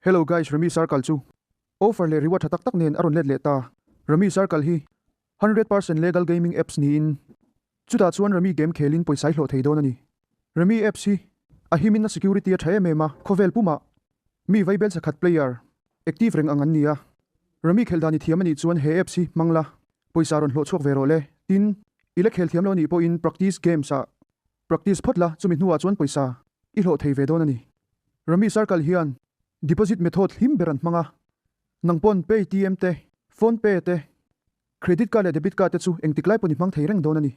Hello guys Remi Circle chu offer leh reward tha tak tak nen a rawn let leh ta. Remi Circle hi 100% legal gaming apps niin chutah chuan Remi game khelin pawisa i hlawh thei dawn a ni. Remi apps hi a himin a security a tha em em a, khawvel pumah mi vaibel sakhat player active reng ang an ni a. Remi khelh dan i thiam a nih chuan he apps hi hmang la, pawisa rawn hlawh chhuak ve rawh le. Tin, i la khel thiam lo a nih pawhin practice games ah practice phawt la, chumi hnuah chuan pawisa i hlawh thei ve dawn a ni. Rami Circle hian deposit method hlim ber an hmang a, nang pawn Paytm te, PhonePe te, credit card leh debit card te chu engtik lai pawn i hmang thei reng dawn a ni.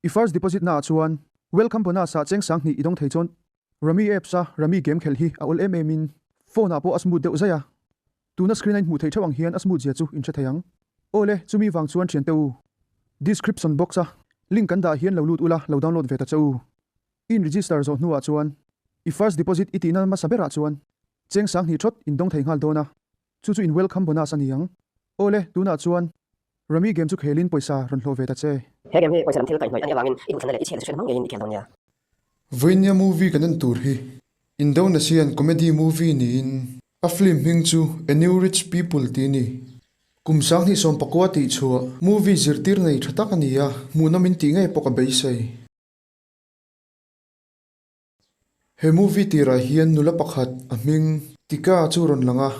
I first deposit naah chuan welcome bonus ah cheng 2000 i dawng thei chuan Rami apps a Rami game khelh hi a awl em em in phone ah pawh a smooth deuh zai a, tuna screen a in hmuh theih theuh ang hian a smooth zia chu in hre thei ang. Awle, chumi vang chuan thiante u, description box a link kan dah hian lo lut ula lo download ve ta che u. I in register zawh hnuah chuan i first deposit i tihna hmasa berah chuan cheng 2000 thawt in dawng thei nghal dawn a, chu chu in welcome bonus a ni ang. Awle, tunah chuan Rummy game chu khelin pawisa rawn hlawh ve ta che. He game hi pawisa lam thil kaihhnawih a nih avangin i duhthlanna leh i chhiat leh hriat hmang ngeiin i khel dawn nia. Vawinia movie kan en tur hi Indonesian comedy movie niin a film hming chu A New Rich People tih a ni. Kum 2019 tih chhuah movie zirtir nei tha tak a ni a, hmuhnawm in tih ngei pawh ka beisei. He movie tirah hian nula pakhat a hming Tika chu rawn lang a,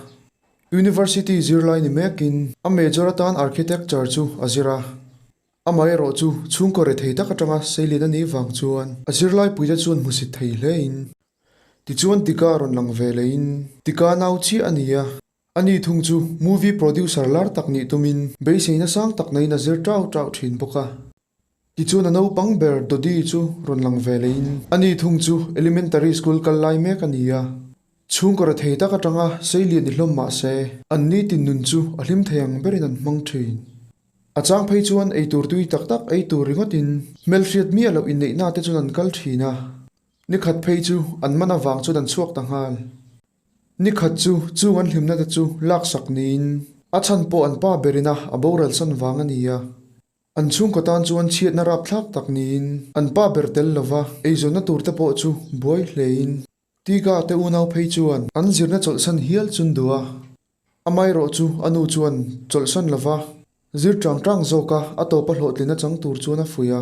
University zirlai ni mekin a major atan Architecture chu a zir a. Amaherawh chu chhungkaw rethei tak atanga seilian a nih vang chuan a zirlai puite chuan hmusit thei hlein tichuan Tika rawn lang ve lehin Tika nau chiah a ni a, ani thung chu movie producer lar tak nih tumin beiseina sang tak naiin a zir tau tau thin bawk a. Tichuan a naupang ber Dodi chu rawn lang ve leiin ani thung chu elementary school kal lai mek a ni a. Chhungkaw rethei tak atanga seilian ni hlawm mah se, an nitin nun chu a hlim thei ang berin an hmang thin. A chang phei chuan eitur tui tak tak ei tur ringawtin hmelhriat miah loh inneihna te chuan an kal thin a. Nikhat phei chu an man avang chuan an chhuak ta nghal. Nikhat chu chung an hlimna te chu laksak niin a chhan pawh an pa berina a boral san vang a ni a. An chhungkaw tan chuan chhiatna rapthlak tak niin an pa ber tel lova eizawnna tur te pawh chu buai hlein Tiga te unau phei chuan an zirna chawlhsan hial chun duh a. Amaherawh chu a nu chuan chawlhsan lova zir tang tang zawka a tawpa hlawhtlina chang tur chuan a fuih a.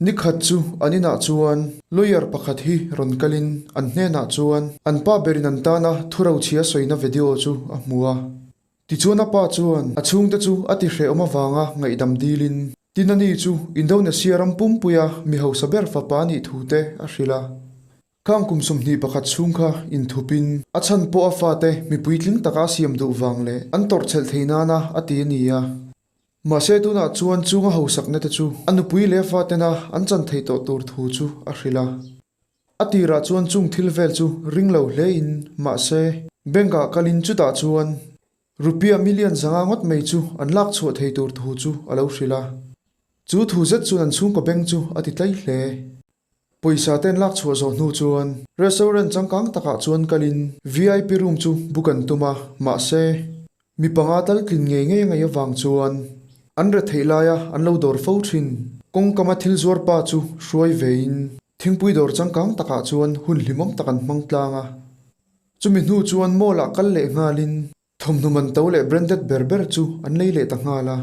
Nikhat chu an inah chuan lawyer pakhat hi rawn kalin an hnenah chuan an pa berin an tana thurochhia sawina video chu a hmu a. Tichuan a pa chuan a chhungte chu a ti hrehawm avanga ngaihdam dilin Tinani chu Indonesia ram pumpuia mi hausa ber fapa a nih thu te a hrilh a. Khang kum 21 chhung kha inthupin a chhan pawh a fate mi puitling taka a siam duh vang leh an tawrhchhelh thei nana a ti a ni a. Mahse tunah chuan chunga hausakna te chu a nupui leh a fatena an chan theih tawh tur thu chu a hrilh a. A tirah chuan chung thil vel chu ring lo hlein mahse bank ah kalin chutah chuan rupiah million 500 ngawt mai chu an lak chhuah thei tur thu chu a lo hrilh a. Chu thu zet chuan an chhungkaw bank chu a ti tlai hle. Pawisa te an lak chhuah zawh hnu chuan restaurant changkang takah chuan kalin vip room chu book an tum a, mahse mi panga tal tlin ngei ngei a ngaih avang chuan an retheih laia an lo dawr fo thin. Kawngkama thil zuar pa chu hruai vein Thingpui dawr changkang takah chuan hun hlimawm tak an hmang tlang a. Chumi hnu chuan mall ah kal leh nghalin thawmhnaw man to leh branded ber ber chu an lei leh ta nghal a.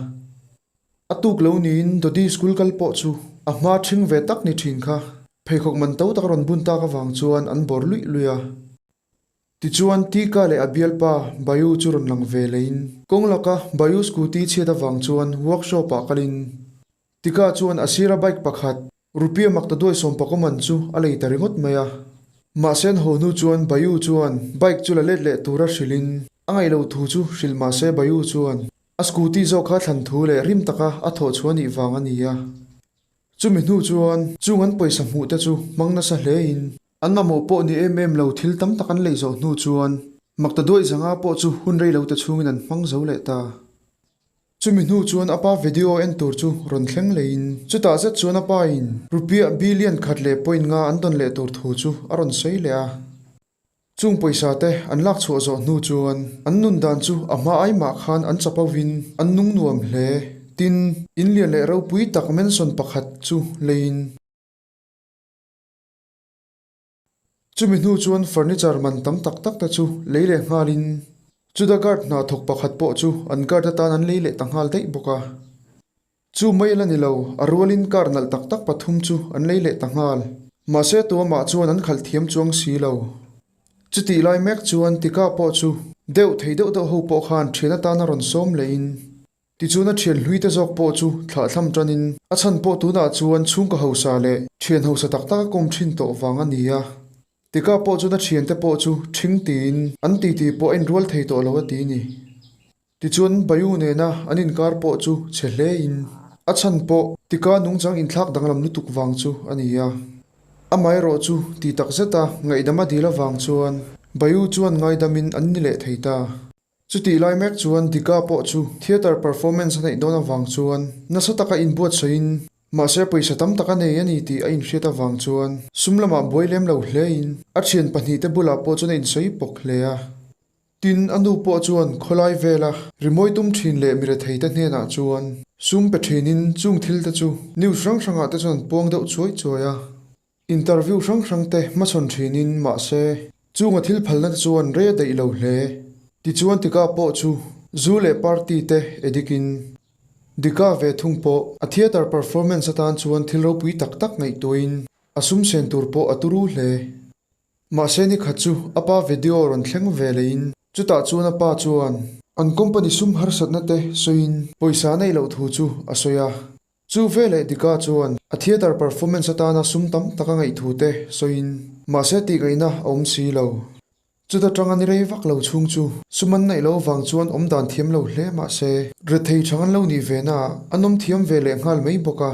A tuk lo niin Dodi school kal pawh chu a hma ṭhing ve tak ni ṭhin kha pheikhawk man to tak a rawn bun tak avang chuan an bawr luih luih a. Tichuan Tika leh a bialpa Bayu chu rawn lang ve leiin kawng laka Bayu scooty chhiat avang chuan workshop ah kalin Tika chuan a sira bike pakhat Rupiah mak ta duai sawmpakawm an chu a lei ta ringawt mai a. Mahse an haw hnu chuan Bayu chuan bike chu la let leh tura hrilhin a ngaih lo thu chu hrilh mahse Bayu chuan a scooty zawk kha thlan thu leh rim taka a thawh chhuah nih vang a ni a. Chumi hnu chuan chung an pawisa hmuh te chu hmang nasa hlein an mamawh pawh ni em em lo thil tam tak an lei zawh hnu chuan mak ta duai 500 pawh chu hun rei lo te chhungin an hmang zo leh ta. Chumi hnu chuan a pa video en tur chu rawn thleng leiin chutah zet chuan a pa in rupiah billion khat leh point nga an dawn leh tur thu chu a rawn sawi leh a. Chung pawisa te an lak chhuah zawh hnu chuan an nun dan chu a hma ai mah khan an chapo in an nung nuam hle. Tin, in lian leh ropui tak mansion pakhat chu leiin. Chumi hnu chuan furniture man tam tak tak te chu lei leh nghalin chuta guard hna thawk pakhat pawh chu an guard atan an lei leh ta nghal daih bawk a. Chu mai la ni lo, a rualin car nalh tak tak pathum chu an lei leh ta nghal. Mahse tuamah chuan an khalh thiam chuang si lo. Chutih lai mek chuan Tika pawh chu deuh thei deuh deuh ho pawh khan thian atana rawn sawm lehin Tichuan a thian hlui te zawk pawh chu thlahthlam tanin a chhan pawh tunah chuan chhungkaw hausa leh thian hausa tak tak a kawm thin tawh vang a ni a. Tika pawh chuan a thiante pawh chu thing tiin an titi pawh a inrual thei tawh lo a ti ni. Tichuan Bayu nena an inkar pawh chu chhe hlein a chhan pawh Tika nungchang inthlak danglam lutuk vang chu a ni a. Amaherawh chu ti tak zeta ngaihdam a dil avang chuan Bayu chuan ngaidamin an ni leh thei ta. Chutih lai mek chuan Dika pawh chu theatre performance a neih dawn avang chuan nasa taka inbuatsawiin mahse pawisa tam tak a nei a ni tih a inhriat avang chuan sum lamah buai lem lo hlein a thian pahnihte bulah pawh chuan a insawi pawk hle a. Tin, a nu pawh chuan khawlai vela rimawi tum thin leh miretheite hnenah chuan sum pe thinin chung thilte chu news hrang hrangah te chuan an puang deuh chuai chuai a. Interview hrang hrang te hmachhawn thinin mahse chunga thil phalna te chuan rei a daih lo hle. Tichuan Tika pawh chu zu leh party te edik in Dika ve thung pawh a theatre performance atan chuan thil ropui tak tak ngaihtuahin a sum sen tur pawh a turu hle. Mahse ni khat chu a pa video rawn thleng ve lehin chutah chuan a pa chuan an company sum harsatna te sawiin pawisa neih loh thu chu a sawi a. Chu veleh Dika chuan a theatre performance atana sum tam tak a ngaih thu te sawiin mahse tih ngaihna a awm si lo. Chuta tanga ni rei vak lo chhung chu sum an neih lo vang chuan awm dan thiam lo hle mahse rethei thang an lo nih ve naah an awm thiam ve leh nghal mai bawk a.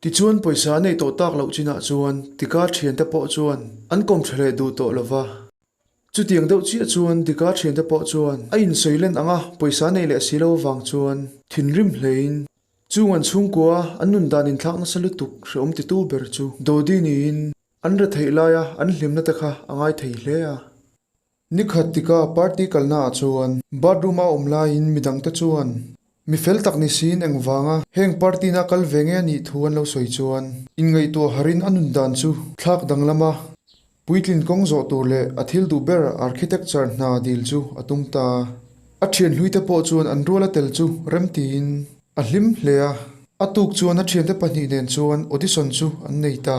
Tichuan pawisa a neih tawh tak loh chinah chuan Dika thiante pawh chuan an kawm tha leh duh tawh lova. Chutiang deuh chiah chuan Dika thiante pawh chuan a insawi len ang a, pawisa nei leh si lo avang chuan thinrim hlein chung an chhungkua an nun dan inthlak nasa lutuk hrehawm titu ber chu Dodi niin an retheih laia an hlimna te kha a ngai thei hle a. Nikhat Dika party kalna ah chuan bathroom a awm laiin midangte chuan mi fel tak ni siin engvanga heng party na kal ve nge a nih thu an lo sawi chuan inngaihtuah harin a nun dan chu thlak danglam a Puitlin kawng zawh tur leh a thil duh ber architecture hna dil chu a tum ta. A thianhluite pawh chuan an rual a tel chu rem tiin a hlim hle a. A tuk chuan a thiante pahnih nen chuan audition chu an nei ta.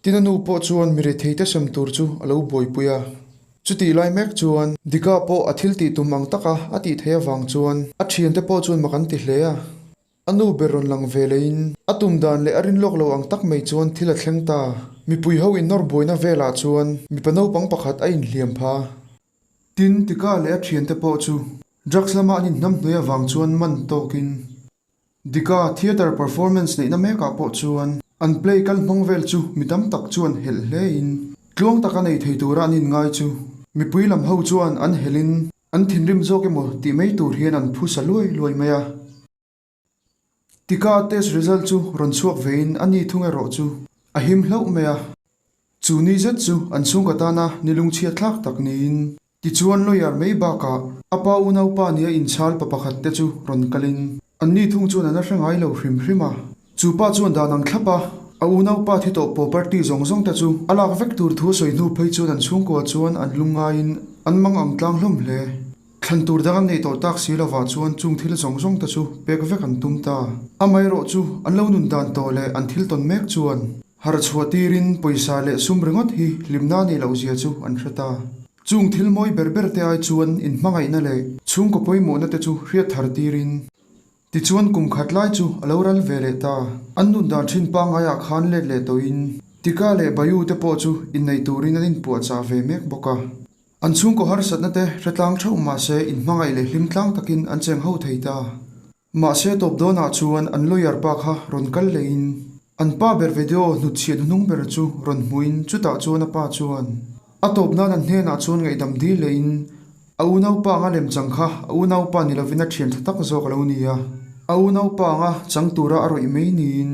Tin a nu pawh chuan mi retheite sem tur chu a lo buaipui a. Chutih lai mek chuan Dika pawh a thil tih tum ang taka a tih theih avang chuan a thiante pawh chuan mak an ti hle a. A nu ber rawn lang ve leiin a tum dan leh a rin lawk lo ang tak mai chuan thil a thleng ta. Mipui ho innawr buaina velah chuan mipa naupang pakhat a inhliam pha. Tin, Tika leh a thiante pawh chu drugs lama an inhnamhnuai avang chuan man tawkin Dika theatre performance neihna mekah pawh chuan an play kal hmang vel chu mi tam tak chuan helh hlein tluang taka nei thei tura an inngai chu mipui lam ho chuan an helhin An thinrim zawk emaw tih mai tur hian an phusa luai luai mai a. Tika test result chu rawn chhuak vein a ni thung erawh chu a him hlauh mai a. Chu ni zet chu an chhungkaw tana ni lungchhiat thlak tak niin tichuan lawyer mai bakah a pa unaupa nia inchhal pa pakhat te chu rawn kalin an ni thung chuan an la hre ngai lo hrim hrim a. Chu pa chuan dan ang thlap a, a unaupa thi tawh property zawng zawng te chu a lak vek tur thu a sawi hnu phei chuan an chhungkua chuan an lungngaiin an mang ang tlang hlawm hle. Thlan tur dang an nei tawh tak si lovah chuan chung thil zawng zawng te chu pek vek an tum ta. Amaherawh chu an lo nun dan tawh leh an thil tawn mek chuan harh chhuah tirin pawisa leh sum ringawt hi hlimna a nih loh zia chu an hre ta. Chung thil mawi ber ber te ai chuan inhmangaihna leh chhungkaw pawimawhna te chu hriat thar tirin Tichuan kum khat lai chu a lo ral ve leh ta. An nun dan thin pangaiah khan let leh tawhin Tika leh Bayu te pawh chu inneih turin an inpuahchah ve mek bawk a. An chhungkaw harsatna te hre tlang theuh mahse inhmangaih leh hlim tlang takin an cheng ho thei ta. Mahse tawp dawnah chuan an lawyer pa kha rawn kal lehin an pa ber video hnutchhiah hnuhnung ber chu rawn hmuhin chutah chuan a pa chuan a tawp nan an hnenah chuan ngaihdam dil lehin A unaupa anga lemchang kha a unaupa ni lovin a thian tha tak zawk a lo ni a, a unaupa anga chang tura a rawih mai niin.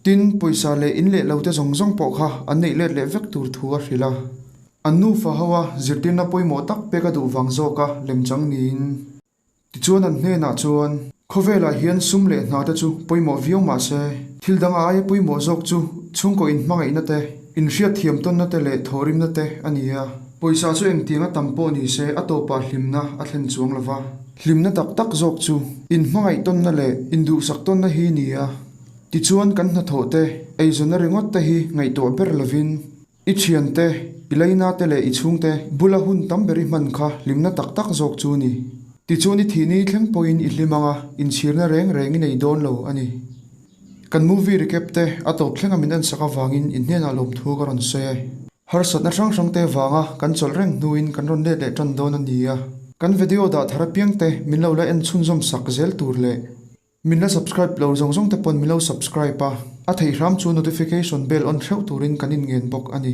Tin, pawisa leh in leh lo te zawng zawng pawh kha an neih let leh vek tur thu a hrilh a. An nufa ho a zirtirna pawimawh tak pek a duh vang zawka lemchang niin. Tichuan an hnenah chuan, Khawvelah hian sum leh hna te chu pawimawh viau mah se, thil dang aia pawimawh zawk chu chhungkaw inhmangaihna te. inhriatthiam tawnna te leh thawhrimna te a ni a. Pawisa chu engtianga tam pawh ni se a tawpah hlimna a thlen chuang lo va. Hlimna tak tak zawk chu inhmangaih tawnna leh induhsak tawnna hi ni a. Tichuan kan hnathawh te, eizawnna ringawt te hi ngaihtuah ber lovin I thiante, i lainate leh i chhungte bula hun tam ber i hman kha hlimna tak tak zawk chu ni. Tichuan i thihni thleng pawhin i hlim anga inchhirna reng reng i nei dawn lo a ni. Kan movie recap te a tawp thlenga min ensak avangin i hnenah lawmthu ka rawn sawi e. Harsatna hrang hrangte vanga kan chawlh reng hnuin kan rawn let leh tan dawn a ni a. Kan video dah thar apiangte min lo la en chhunzawm sak zel tur leh. Min la subscribe lo zawng zawng te pawn min lo subscribe a, a theih hram chu notification bell on hreuh turin kan inngen bawk a ni.